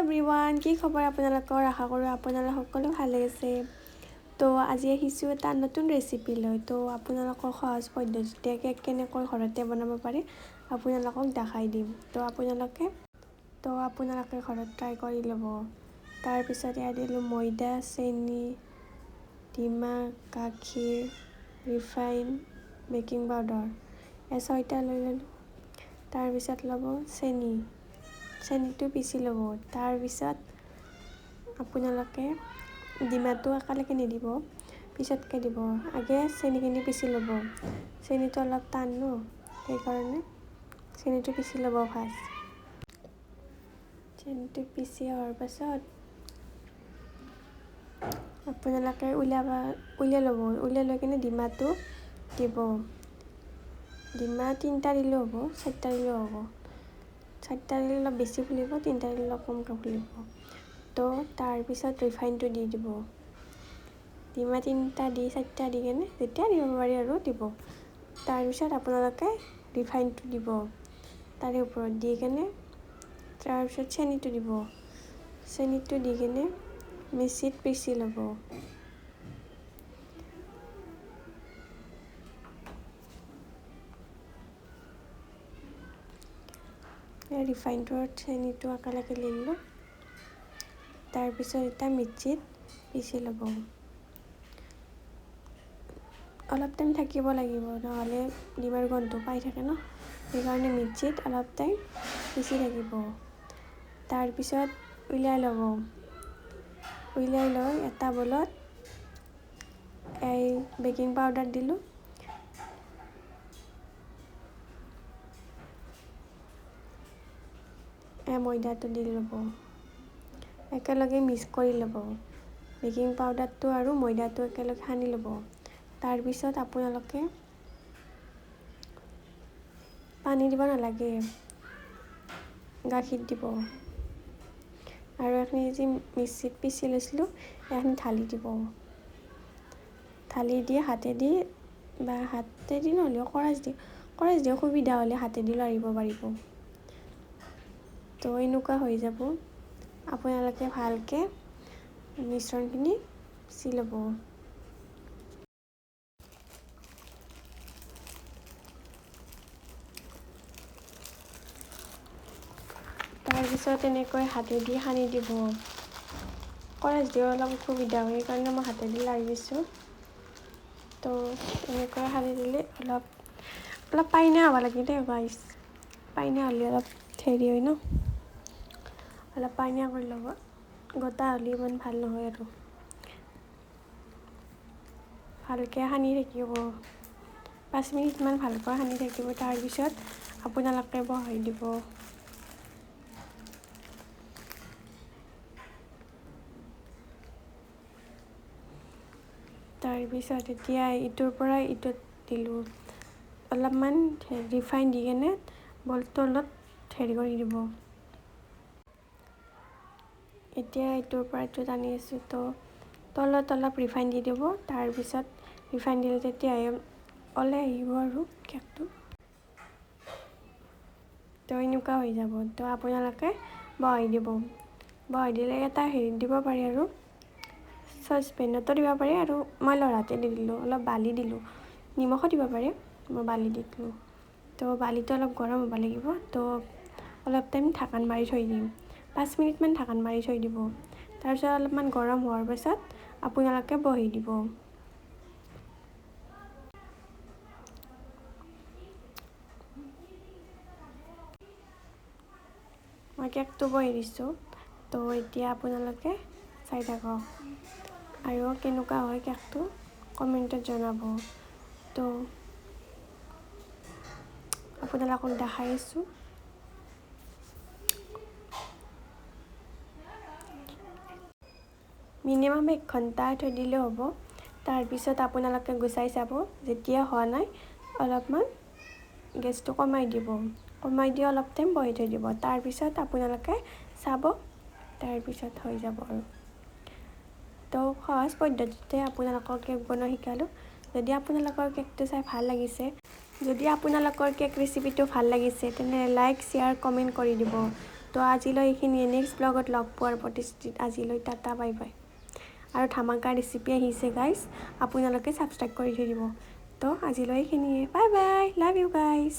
Everyone, কি খবৰ আপোনালোকৰ? আশা কৰোঁ আপোনালোক সকলো ভালে আছে। তো আজি আহিছোঁ এটা নতুন ৰেচিপি লৈ। তো আপোনালোকক সহজ পদ্ধতিতে কেক কেনেকৈ ঘৰতে বনাব পাৰে আপোনালোকক দেখাই দিম। তো আপোনালোকে ঘৰত ট্ৰাই কৰি ল'ব। তাৰপিছত ইয়াত দিলোঁ ময়দা, চেনি, ডিমা, গাখীৰ, ৰিফাইন, বেকিং পাউডাৰ, এই ছয়টা লৈ ল'লোঁ। তাৰপিছত ল'ব চেনি, চেনিটো পিচি ল'ব। তাৰপিছত আপোনালোকে ডিমাটো একেলগে নিদিব, পিছতকৈ দিব। আগে চেনিখিনি পিচি ল'ব। চেনিটো অলপ টান ন, সেইকাৰণে চেনিটো পিচি ল'ব ফাৰ্ষ্ট। চেনিটো পিচি হোৱাৰ পাছত আপোনালোকে উলিয়াই ল'ব। উলিয়াই লৈ কিনে ডিমাটো দিব। ডিমা তিনিটা দিলেও হ'ব, চাৰিটা দিলেও হ'ব। চাৰিটা দিলে অলপ বেছি ফুলিব, তিনিটা দিলে অলপ কমকৈ ফুলিব। তো তাৰপিছত ৰিফাইনটো দি দিব। ডিমা তিনিটা দি, চাৰিটা দি কেনে যেতিয়া দিব পাৰি আৰু দিব। তাৰপিছত আপোনালোকে ৰিফাইনটো দিব তাৰে ওপৰত দি কেনে, তাৰপিছত চেনিটো দিব। চেনিটো দি কেনে মিক্সিত পিচি ল'ব। ৰিফাইনটো আৰু চেনিটো একেলগে দি দিলোঁ। তাৰপিছত এতিয়া মিক্সিত পিচি ল'ব। অলপ টাইম থাকিব লাগিব, নহ'লে ডিমাৰ গোন্ধটো পাই থাকে ন, সেইকাৰণে মিক্সিত অলপ টাইম পিচি থাকিব। তাৰপিছত উলিয়াই ল'ব। উলিয়াই লৈ এটা বলত এই বেকিং পাউডাৰ দিলোঁ, এই ময়দাটো দি ল'ব, একেলগে মিক্স কৰি ল'ব। বেকিং পাউডাৰটো আৰু ময়দাটো একেলগে সানি ল'ব। তাৰপিছত আপোনালোকে পানী দিব নালাগে, গাখীৰ দিব আৰু এইখিনি যি মিক্সিত পিচি লৈছিলোঁ এইখিনি ঢালি দিব। ঢালি দি হাতেদি বা হাতেদি নহ'লেও কৰাচ দি সুবিধা হ'লে হাতেদি লাৰিব পাৰিব। তো এনেকুৱা হৈ যাব। আপোনালোকে ভালকৈ মিশ্ৰণখিনি পিচি ল'ব। তাৰপিছত এনেকৈ হাতেদি সানি দিব। কৰাচ দিও অলপ অসুবিধা হয়, সেইকাৰণে মই হাতেদি লাৰি দিছোঁ। তো এনেকৈ সানি দিলে অলপ অলপ পাইনা হ'ব লাগে দেই গাইছ। পাইনা হ'লে অলপ হেৰি হয় ন, অলপ পাইনা কৰি ল'ব। গোটা হ'লে ইমান ভাল নহয় আৰু। ভালকৈ সানি থাকিব, 5 মিনিটমান ভালকৈ সানি থাকিব। তাৰপিছত আপোনালোকে বহাই দিব। তাৰপিছত এতিয়া ইটোৰ পৰা ইটোত দিলোঁ। অলপমান ৰিফাইন দি কেনে বলটো অলপ হেৰি কৰি দিব। এতিয়া ইটোৰ পৰা ইটোত আনি আছোঁ। তো তলত অলপ ৰিফাইন দি দিব। তাৰপিছত ৰিফাইন দিলে তেতিয়াহে ওলাই আহিব আৰু কেকটো। তো এনেকুৱা হৈ যাব। তো আপোনালোকে বহাই দিব। বহাই দিলে এটা হেৰিত দিব পাৰি আৰু চচপেনতো দিব পাৰি আৰু মই লৰাতে দি দিলোঁ, অলপ বালি দিলোঁ। নিমখো দিব পাৰে, মই বালি দি দিলোঁ। তো বালিটো অলপ গৰম হ'ব লাগিব। তো অলপ টাইম ঢাকন মাৰি থৈ দিম, 5 মিনিটমান ঢাকন মাৰি থৈ দিব। তাৰপিছত অলপমান গৰম হোৱাৰ পাছত আপোনালোকে বহাই দিব। মই কেকটো বহাই দিছোঁ। তো এতিয়া আপোনালোকে চাই থাকক আৰু কেনেকুৱা হয় কেকটো কমেণ্টত জনাব। তো আপোনালোকক দেখাই আছোঁ। মিনিমাম এক ঘণ্টা থৈ দিলেও হ'ব। তাৰপিছত আপোনালোকে গুচাই চাব। যেতিয়া হোৱা নাই, অলপমান গেছটো কমাই দিব। কমাই দি অলপ টাইম বহাই থৈ দিব। তাৰপিছত আপোনালোকে চাব, তাৰপিছত হৈ যাব। আৰু তো সহজ পদ্ধতিতে আপোনালোকক কেক বনোৱা শিকালোঁ। যদি আপোনালোকৰ কেকটো চাই ভাল লাগিছে, যদি আপোনালোকৰ কেক ৰেচিপিটো ভাল লাগিছে, তেনে লাইক, শ্বেয়াৰ, কমেণ্ট কৰি দিব। তো আজিলৈ এইখিনিয়ে। নেক্সট ব্লগত লগ পোৱাৰ প্ৰতিশ্ৰুতিত আজিলৈ টাটা, বাই বাই। আৰু ধামাকা ৰেচিপি আহিছে গাইজ, আপোনালোকে ছাবস্ক্ৰাইব কৰি থৈ দিব। তো আজিলৈ এইখিনিয়ে, bye bye, love you guys.